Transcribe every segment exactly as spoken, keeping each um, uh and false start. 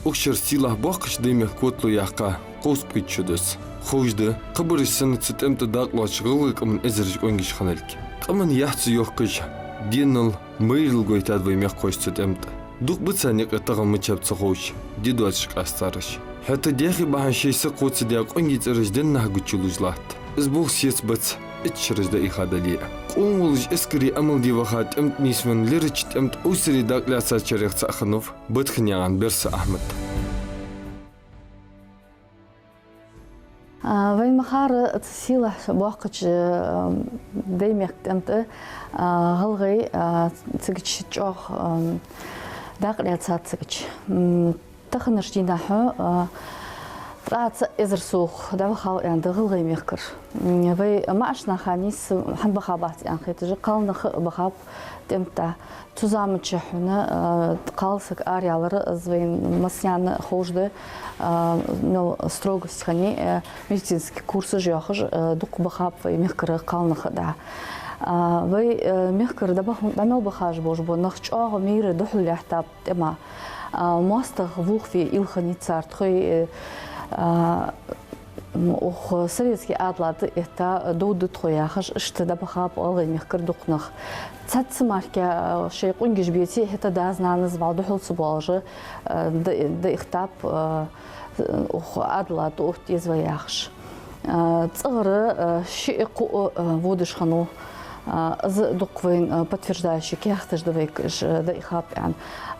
Укх шера сийлахь боккхача Даймехка котало яьккха кховзткъеи шу дус. Ховш да, кхыбараш санна цу тӀема тӀа дакъа лоацаш гӀалгӀай къаман эзараш къонгаш хинналга. Къаман яхь ца йохкаш, денал, майрал гойтад вай мехкахой цу тӀема тӀа. Дукха ба царна юкъе тахан мичаб ца ховш, де доацаш къаьстараш. ХӀаьта дехий бахьан шоай са кхоа ца даь къонгий цӀераш деннахьа гучайолаш латт. Из болх сецабац, итт шераш дӀаийха дале а. Къона волаш эскаре Ӏамал де ваха тӀема тӀа нийсвенна лерача тӀема тӀа овсаре дакъа лаьцачарех цаӀ хиннав Батхиннаькъан Берса Ахьмад. А, вайна ма харра, цу сийлахь боккхача, а, Даймехка тӀема тӀа, а, гӀалгӀай, а, цигача чӀоагӀа, а, дакъа лаьцад цигача. М, таханарча дийнахьа, а, ткъаь цаӀ эзар совгӀа дӀавахав аьнна да гӀалгӀай мехкара. М, вай маӀача наха нийсса хӀана бахабац аьнна хеташ, кхалнах а бахаб тӀема тӀа. Цу заман чухь хьона, а, кхалсаг араялар, из вайна массанена ховш да, а, мел строгость хиннай, а, медицински курсаш йоахаш, а, дукха бахаб вай мехкара кхалнах а дӀа. А, вай, а, мехкара дӀабаха-, дӀа мел бахаш болаш бола нах чӀоагӀа майра духьал лаьттаб тӀема. А, моастагӀа вохаве уйла хиннай цар, тхоай, а, м, укх советски Ӏаьдала тӀа этта дов да тхо яхаш, иштта дӀабахаб гӀалгӀай мехкара дукха нах. Цхьацца мара, а, шоай къонгаш беце а, хӀаьта дас-нанас вӀалла духьал ца боалаш, а, дӀа-, дӀаихтаб, а, укх Ӏаьдала тӀа отта деза вай яхаш. А, цӀагӀара, а, шиъ-кхоъ, а, водаш хиннав. А, из дукха вайна, а, подтверждающий каьхаташ да вайга, уж, а, дӀаихаб аьнна.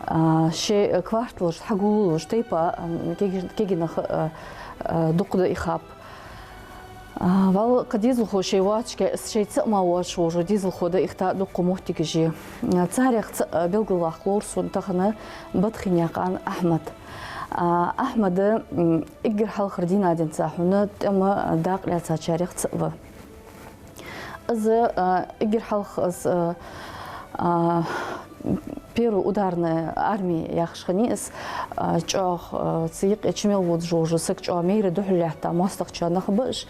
А, шоай кварталашта хьагуллуш тайпа, а, кеги-, кегий нах, а, а, дукха дӀаихаб. А, вӀалла кхы дезалхо шоай воацача, из шоай цаӀ мара воацаш волаш дезалхо дӀаихта дукха моттигаш я. А, царех цаӀ, а, белгалваккха ловр сона тахан Батхиннаькъан Ахьмад. А, Ахьмад, м, эггара хьалхара дийнахьа денз хьона тӀема дакъа лаьцачарех цаӀ ва. Из, а, эггара хьалха из, а, а, первая ударная армия яхаш хиннай из, а, чӀоагӀа, а, цу юкъе чу мел водаш вола саг чӀоагӀа майра духьал лаьтта моастагӀчоа нах ба уж.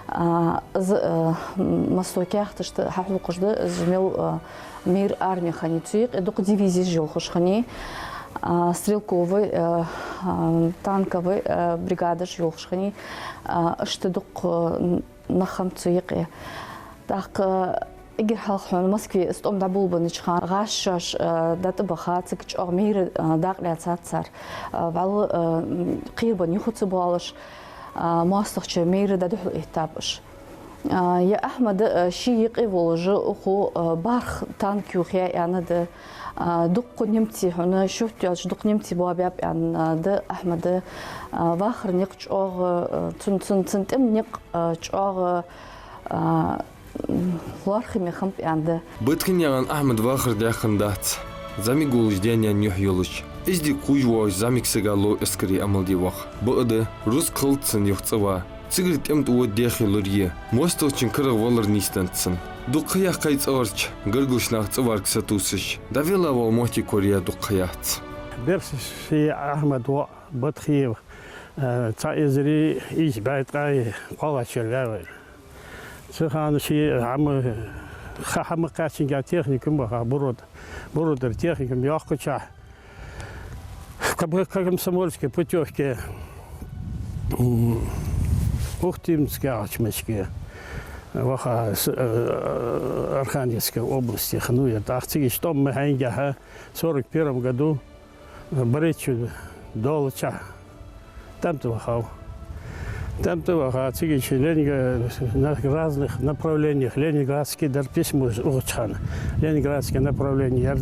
А, из, а, массо каьхаташта хьахьокхаш да, из мел, а, майра арми хиннай. Цу юкъе дукха дивизеш йолхаш хиннай, а, стрелковый, а, а, танковый, а, бригадаш йолхаш хиннай. А, иштта дукха, а, нах хиннаб цу юкъе. ТӀаккха эггара хьалха хьона Москве из тӀом дӀаболабеннача хана гӀазкхий шоаш, а, дӀатӀабаха, цига чӀоагӀа майра, а, дакъа лаьцад цар. А, вӀалла, а, м, кхерабенна юха ца боалаш, а, моастагӀчоа майра дӀадухьал эттаб уж. А, ер Ахьмад, а, ший юкъе волаш, укхо, а, бархӀ танк ювхаяь аьнна да, а, дукха немций хьона, шорттига йоацаш дукха немций боабаьб аьнна да Ахьмада, а, вахара никъ чӀоагӀа, а, цун, цун, цун тӀема никъ, а, чӀоагӀа, а, лоархӀаме хиннаб аьнна да. Батхиннаькъан Ахьмада вахар даьхкад дац зӀамига волаш даь-наьна юхь йолаш. Из дика ховш воагӀаш зӀамига сага лов эскаре Ӏамал де ваха. Бакъда, рузкъа хилац цун юха цӀава. Цигара тӀема тӀа вода дехе лорае, моастагӀчун карагӀвалар нийсденнад цун. Дукха ха яьккхай цӀагӀарча гаргарча наха цӀаварга сатувсаш, дӀавелла вола моттиг кораяь дукха ха яц. Берса Ахьмад воӀ Батхиев, э, цхьа эзари ийс бӀаь ткъаьи кхоалагӀча шера ваьв ер. Цу хана ше хӀама, ха хӀама кхаьчача техникум баха, Бурод-, Буродара техникум йоаккхача, по комсомольской путёвке, м, Ухтымск яхача мехка ваха, с-, э, Архангельской области хиннав ер. ТӀаккха цига тӀом ма хьайнагахьа, сорок первом году, э, барайтта шу долча тӀем тӀа вахав. ТӀем тӀа ваха, цига Ленинг-, на разных направлениях, Ленинградский дар письмо ухача хана, Ленинградское направление яр.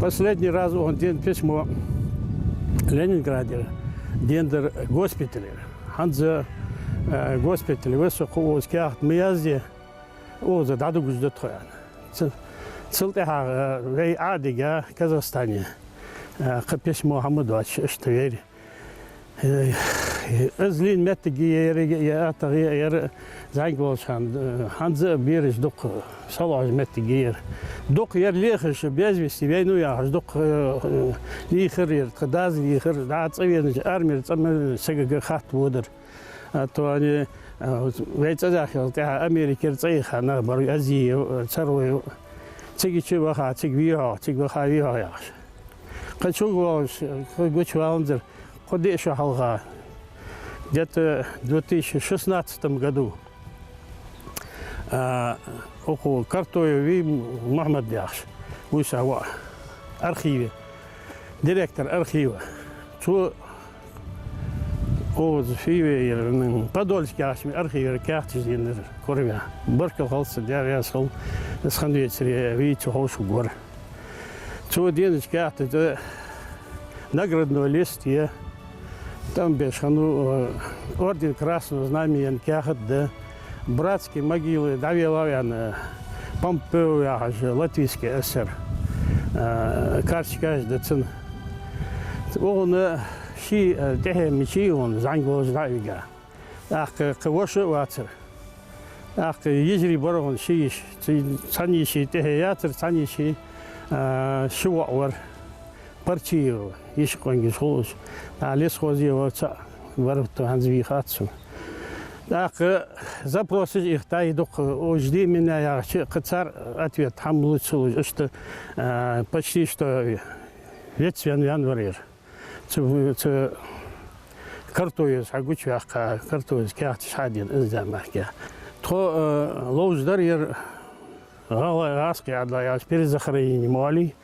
Последний раз укхун денна письмо Ленинградера деннадар госпиталера. ХӀанз, э, госпитале весокхо укхаза каьхат ма язде, укхаза дӀадугаш да тхо аьнна. Ц-, цул тӀехьагӀа, э, вай Ӏодига Казахстане, э, кхы письмо хӀама доацаш, иштта вайра. Э, из лийна моттиг я ер, ер атагӀа я ер, зӀамига волча хана, э, хӀанз а бераш дукха салоӀаш моттиг я ер. Дукха ер лехаш, без вести вайнав яхаш, дукха, э, лийхар ер, тха дас лийхар, дӀа цӀавенача армера цӀа ма сагага хатта водар. А то они, э, вай цӀадаьхкачул тӀехьагӀа Америкера цӀаийха нах бар, Азиев, э, Царуев. Цига чу ваха, цига вий хьогӀ, цига ваха, вий хьогӀ яхаш. Кхы чугвоалаш, кхы гучаваланзар, Кхо-диъ шу хьалха, где-то в две тысячи шестнадцатом году, а, укхо Картоев Мухьмад яхаш, Муса воӀ, архиве, директор архива. Цо укхаза фу ве яр, м, Подольск яхача архивера каьхаташ денар, курамехь. Баркал хилда цунна, Даьла раьза хилва, из хинна вецаре вийца ховш вар. Цо денача каьхата тӀа наградной лист я, тӀом беш хиннав, э, орден Красного Знамени каьхат да, братские могилы дӀавеллав аьнна, Помпео яхаш латвийски эсэр, э, карточкаш да цун. Укхунна ший, э, тӀехье мичий укхунна зӀамига волаш дӀа а вига. ТӀаккха кхы воша а вацар. ТӀаккха йижарий бар укхунна ши йиша. Цхьан йиший тӀехье яцар, цхьан йиший, а, ши воӀ вар. Парчиев йиша, къонгаш хулаш. ТӀаккха лесхозе вар цхьаъ, вар, хӀанз вийхац сона. ТӀаккха запросаш ихтай дукха, уж диймина яхача, кхы цар ответ хӀама луш ца луш, иштта, а, почти что вец вен вен вар ер. Цу, цу Картоевс хьагучаваьккха, Картоевс каьхаташ хьадена, из да махка. Тхо, э, ловзадар ер гӀала-, гӀаскхий Ӏадла яхаш перезахоронени мо алий,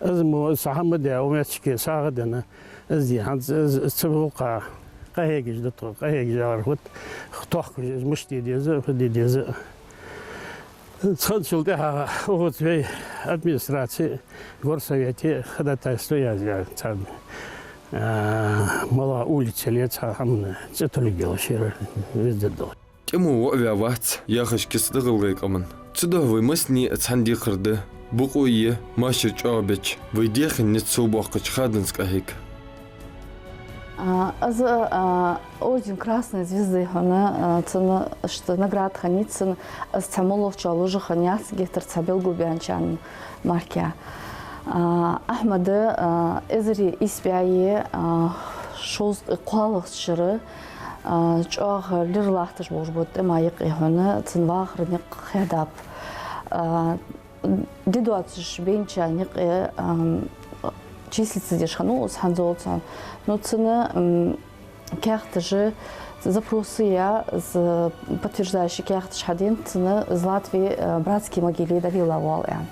из мо, из хӀама да, у меттиге сагӀа дена, из ди, хӀанз из, из цу гӀулакха къахьегаш да тхо, къахьегаш алар хӀут, тохкаш из мишта де деза, фу де деза. Цхьан шул тӀехьагӀа укхаза вай администраци, горсовете ходатайство язъяьй царна, а, малагӀа улица ле цхьа хӀаман цӀи тулларгйолаш, шера везде долаш. ТӀема воӀ ваь вац яхаш кица да гӀалгӀай къаман. Цудухьа вай массане а цхьана декхар да, бокъо е машар чӀоагӀбеча, вай дехин низ совбоаккхача хаданца къахьега. А, из, а, орден Красной Звезды хьона, а, цун иштта награда хиннай цун, из цхьа моллагӀчоа луш хиннаяц, геттара цхьа белгалбаьнначарна мара. А, Ахьмада, а, эзар ийс бӀаь, а, шовзткъеи кхоалагӀча шера, а, чӀоагӀа лир латташ болаш бола тӀема юкъе хьона цун вахара никъ хаьдаб. А, Ди доацаш бенча никъе, ам, числиться деш хиннав из хӀанзалца. Ну, цунна, ам, каьхаташ, запросы я, из подтверждающий каьхаташ хьадена цунна, из Латви, а, братские могилы дӀавелла воал аьнна.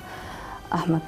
Ахьмад.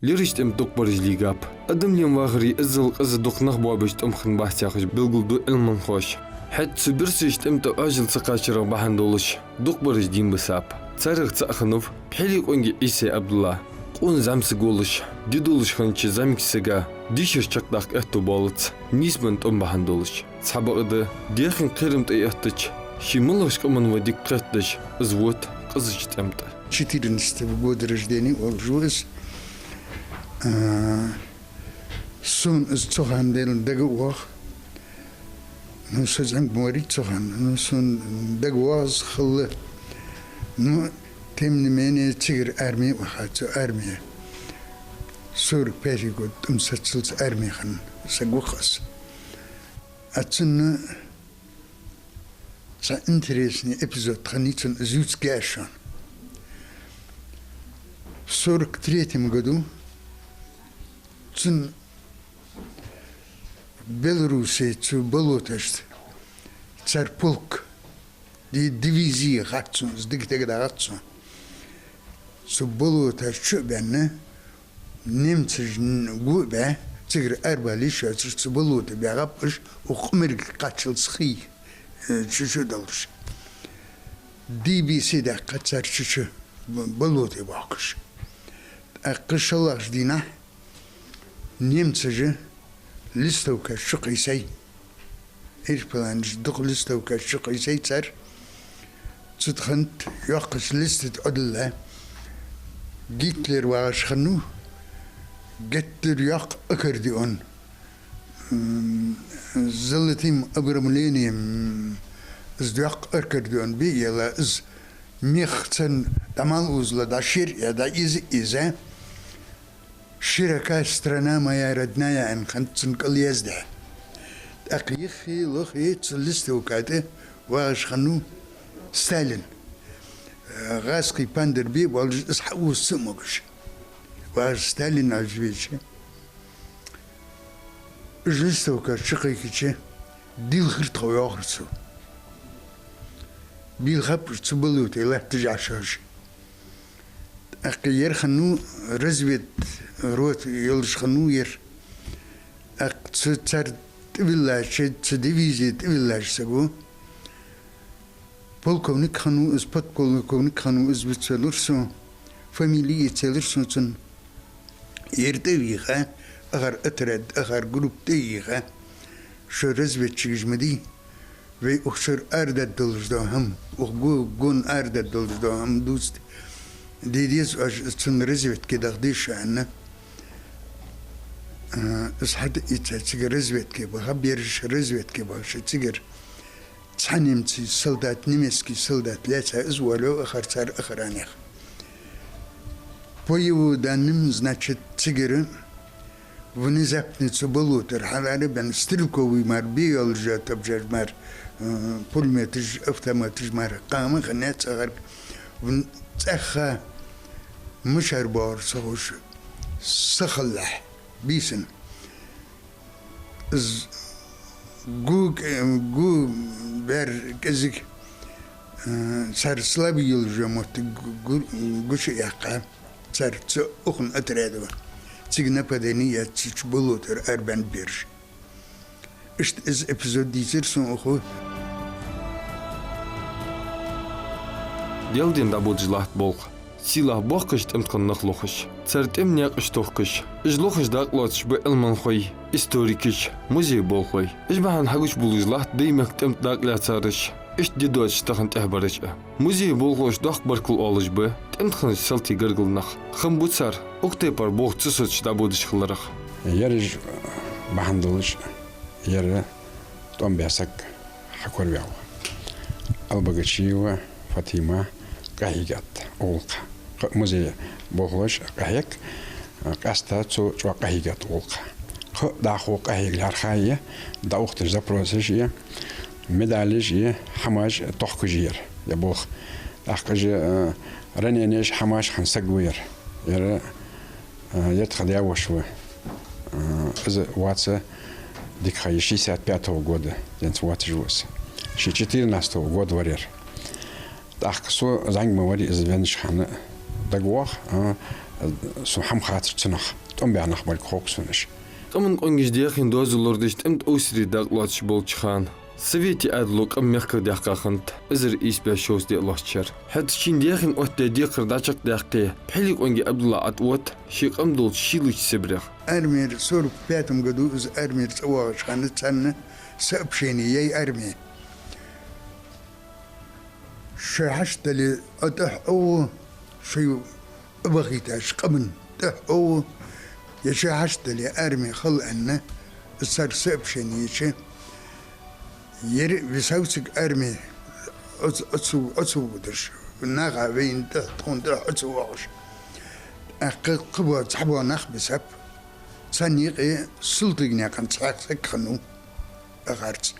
Лираш тӀема дукхагӀбараш лийгаб. Адамлен вахаре иззал къиза дукха нах боабеш тӀом хиннабац яхаш белгалду Ӏилманхоша. ХӀаьта цу бирсаш тӀема тӀа Ӏоажал ца кхачарах бахьан долаш, дукхагӀбараш дийна бисаб. Царех цаӀ хиннав Пхьилекъонгий Ӏийсай Ӏабдулла. Къона зӀамсаг волаш, ди долаш хиннача зӀамига сага дешар чакхдаккха аьттув боалац, нийсбенна тӀом бахьан долаш. Цхьабакъда, дехин кхерам тӀаэттача, ший малагӀча къаман ва дика кхетадеш, из вода къизача тӀема тӀа. Четырнадцатого года рождения волаш ва из. А, сона из цу хана дела дага а воагӀа. Ну, со зӀамига ма варий цу хана. Ну, сона дага воагӀа из хала. Ну, тем не менее, цигара арме ваха, цу арме. Сорок пятый год тӀом сацалца арме хинна саг ва-кх из. А цунна цхьа интересный эпизод хиннай цун, из ювцаргья аз шоана. В сорок третьем году цун Белоруссе цу болоташта цар полк, ди-, дивизи хац сона, из дика дагадоагӀац сона. Цу болоташта чу а баьнна, немцаш н-, го а баь, цигара арабала йиш йоацаш, цу болоте баьгӀаб уж, укх Къумарга кхаччалца хий, э, чу-чу долаш. Ди-биси даьккхад цар чу-чу, б-, болоте боахкаш. ТӀаккха шоллагӀча дийнахьа Немцаша листовкаш чукхийсай. Эрсапланаш дукха листовкаш чукхийсай цар. Цу тӀа хиннад йоккхача листа тӀа Ӏодилла. Гитлер вагӀаш хиннав, геттара йоккха аккордеон. М, золотым обрамлением, из йоккха аккордеон бе а елла, из мех цун дӀа мел узалу, дӀа шера а, дӀа из а из. «Широка страна моя родная», аьнна хиннад цун кӀал яздаь. ТӀаккха юххе, лохе цу листовка тӀа вагӀаш хиннав Сталин. ГӀазкхий пандар бе а болаш, из хьауза ца а могаш. ВагӀаш Сталин Ӏовижа везача, уж листовкаш чукхайкача, дийлхар тхо, йоахар цо. Бийлхаб уж цу балута тӀа латташ Ӏаш хьожаш. ТӀаккха ер хиннав разведрота йолаш хиннав ер. ТӀаккха цу цар тӀавиллача, цу дивизе тӀавиллача саго полковник хиннав из, подполковник хиннав из, вицвелар со, фамили эцелар со цун. Ер тӀа а вийха, акхар отряд, акхар группа тӀа а йийха: «Шо разведчикаш ма дий, вай укх чура арадаргдолаш дола хӀама, укх го-, гон арадаргдолаш дола хӀама дувца де деза оаш, из цунна разведке даха деза шо», аьнна. А, из хьатӀаийца, цигара разведке баха, бераш разведке бахача, цигара цхьа немций солдат, немецкий солдат лаьца из воалаваь, акхар цар охранех. По его данным, значит, цигара внезапно цу балутара хьалара бен стрелковый мара бе йолаш, тапжар мара, э, пулеметаш, автоматаш мара кхы хӀама хиннаяц акхарга. Вн-, цӀаьхха мичара боагӀар ца ховш, сахиллалехь бийсан. Из гу-, гу-, бер кӀезига, э, цар слабый йолаш йола моттиг гу-, гуча а яьккха, цар цу укхун отряда цига нападени яьй, цу чу балутара арабаьннаб ераш. Иштта из эпизод дийцар сона укхо. Даьла ден дӀабодаш латт болх. Сийлахь бохкаш, тӀем тӀа хинна нах лохаш, цар тӀема наькъаш тохкаш, уж лохаш дакъа лоацаш ба Ӏилманхой, историкаш, музей болхлой. Уж бахьан хьагучабувлаш латт даьй мехка тӀема тӀа дакъа лаьцараш, иштта ди доацаш тахан тӀехьабараш а. Музей болхлоша доккха баркал оалаш ба тӀема тӀа хиннача салтий гаргара нах. Хам бу цар укх тайпара болх ца соцаш дӀабодаш хиларах. Ераш бахьан долаш, ер тӀом баь саг хьакораваьв. Албогачиева Фатима къахьийгад гӀулакха. Кхы а музей болхлоша къахьег, къаьстта цо чӀоагӀа къахьийгад гӀулакха. Кхы а дӀахо къахьега лаьрхӀа а я, дӀаухаш запросаш а я, медалаш а я, хӀамаш а тохкаш а я ер, ер болх. ТӀаккха уж, э, раненеш, хӀамаш хинна саг ва ер. Ер А, ер тха даь-воша ва. А, из вац дика ха, из шестьдесят пятого года денз воацаш ва из. Ший четырнадцатого года вар ер. ТӀаккха со зӀамига ма варий из веннача хана дагавоагӀа, а, сона хӀама хацар цунах. ТӀом баь нах болга хов-кх сона уж. Къаман къонгаш даьхен доазув лорадеш тӀема тӀа овсаре дакъа лоацаш болча хана Советий Ӏаьдало къам мехках даьккха хиннад эзар ийс бӀаь шовзткъеи лоацца шера. ХӀаьта шийна даьхен оттадаь декхар дӀачакхдаьккхе, Пхьилекъонгий Ӏабдулла ӀотӀаотт ший къам долча шийлача Сибрех. Армера, сорок пятом году из армера цӀавоагӀача хана царна сообщени яьй арме: «Шоай хьашт дале, Ӏо тӀехьа Ӏову, шоай Ӏобахийтача къаман тӀехьа Ӏову, е шоай хьашт дале, арме хила», аьнна, из цар сообщени йича, ер висав цига арме, Ӏо ца, Ӏо ца, Ӏо ца водаш, наха вайна тӀехьа, тхона тӀехьа Ӏо ца воагӀаш. ТӀаккха кхыбола, цхьабола нах бисаб, царна юкъе Султыгнаькъан цхьа саг хиннав акхарца.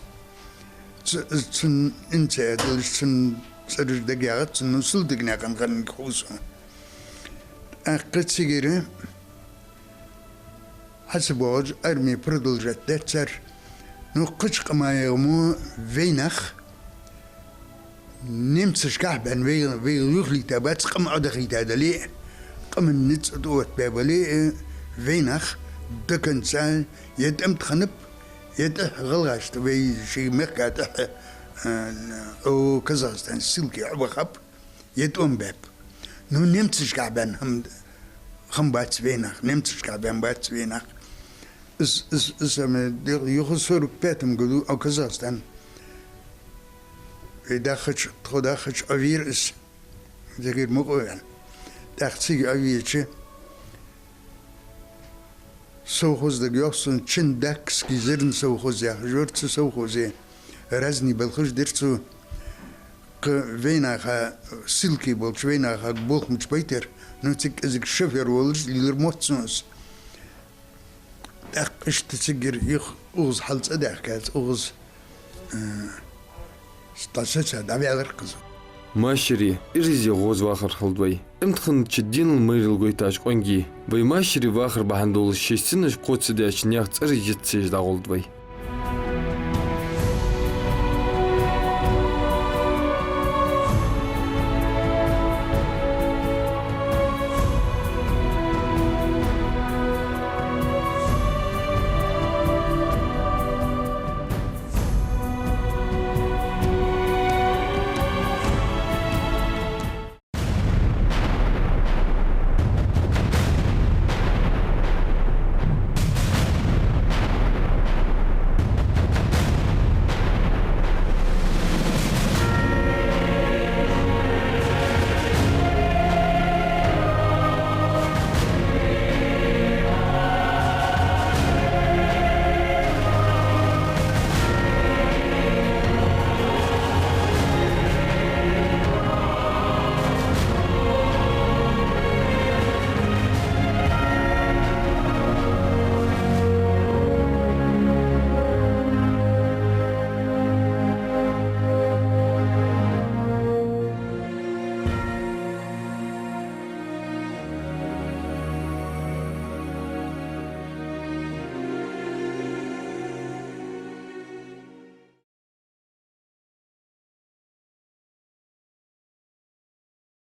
Ц-, цун инициалаш, цун цӀераш дагаяхац сона, ну, Султыгнаькъан хиннилга хов сона. ТӀаккха цигара хьа ца боагӀаш, арме продолжать даьд цар. Ну, кхыча къамаех мо вай нах немцашкахьа баьнна, вай, вай юхалийта бац, къам Ӏодахийта дале а, къаман ницкъ тӀаоттабаь бале а, вай нах до конца е тӀема тӀа хиннаб, е тӀехьа гӀалгӀашта, вай ший мехка тӀехьа, а, Ӏо Казахстане ссылке Ӏобахаб, е тӀом баьб. Ну, немцашкахьа баьнна хам-, хам бац вай нах, немцашкахьа баьнна бац вай нах. Из, из, из ам дегӀ юха сорок пятом году а Казахстан. Вай дахача, тхо дахача а вера из. Дегир мукъа ваьнна. ТӀаккха цига а веча, совхоз дага йоах сона, Чиндакский зерносовхоз яхаш вар цу совхозе. Разный балхаш дир цу, кхы вайнаха, ссылке болча вайнаха болх мича байтар, ну цига кӀезига шофер волаш лелар мотт сона из. ТӀаккха иштта цигара юха укхаза хьал цӀадаьхкац, укхаза, э, тӀа сеца дӀаваьлар-кх из. Машаре, Иразе гӀоза вахар хилда вай. Имтиханча денал майрал гойтача къонгий, вай Машаре вахар бахьан долаш шоай синаш кхоачадеча наьха цӀераш йиц еш дӀагӀолда вай.